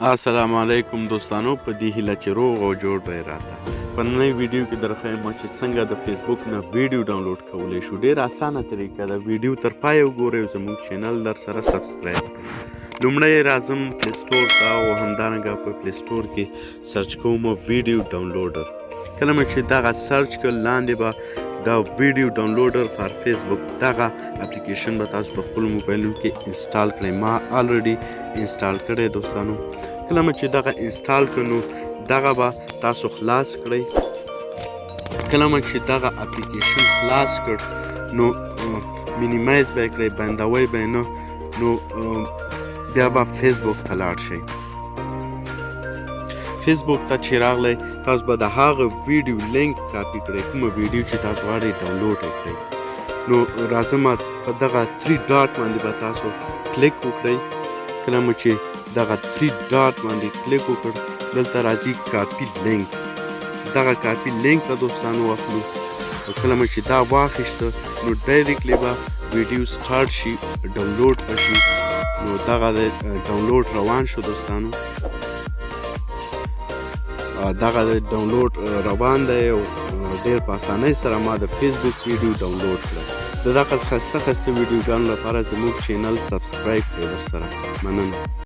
السلام علیکم دوستانو، په دې هیله چې روغ او جوړ به راته. په ننۍ ویډیو کې درښیم چې څنګه د فیسبوک نه ویډیو ډاونلوډ کولی شو. ډېر اسانه طریقه ده. ویډیو تر پایه وګورئ او زموږ چینل در سره subscribe کړئ. لومړی راځم Play Store ته او همدارنګه په Play Store کې search کوم video downloader. کله مې چې دغه search کړ، لاندې به دا video downloader for Facebook، دغه اپلیکیشن به تاسو په خپل موبایلونو کې install کړئ. ما already install کړی دوستانو. کله مې چې دغه install کړو، دغه به تاسو خلاص کړئ. کله مې چې دغه اپلیکیشن خلاص کړ، نو minimize به کړئ، بندوي به نه. نو بیا به فیسبوک ته لاړ شئ. فیسبوک ته چې راغلی، تاسو به د هغه ویډیو لینک کاپي کړئ، کومه ویډیو چې تاسو غواړئ ډاونلوډ یې کړئ. نو راځم، په دغه 3 dot باندې به تاسو کلیک وکړئ. کله مو چې دغه 3 dot باندې کلیک وکړ، دلته راځي copy link. دغه copy link به دوستانو واخلو او کله مو چې دا واخیسته، نو directly به ویډیو start شي، ډاونلوډ به شي. نو دغه ډاونلوډ روان شو دوستانو. دغه ډاونلوډ روان دی او ډیر په اسانۍ سره ما د فیسبوک ویډیو ډاونلوډ کړه. د دغه ښایسته ښایسته ویډیوګانو لپاره زموږ چینل subscribe کړئ. در سره مننه.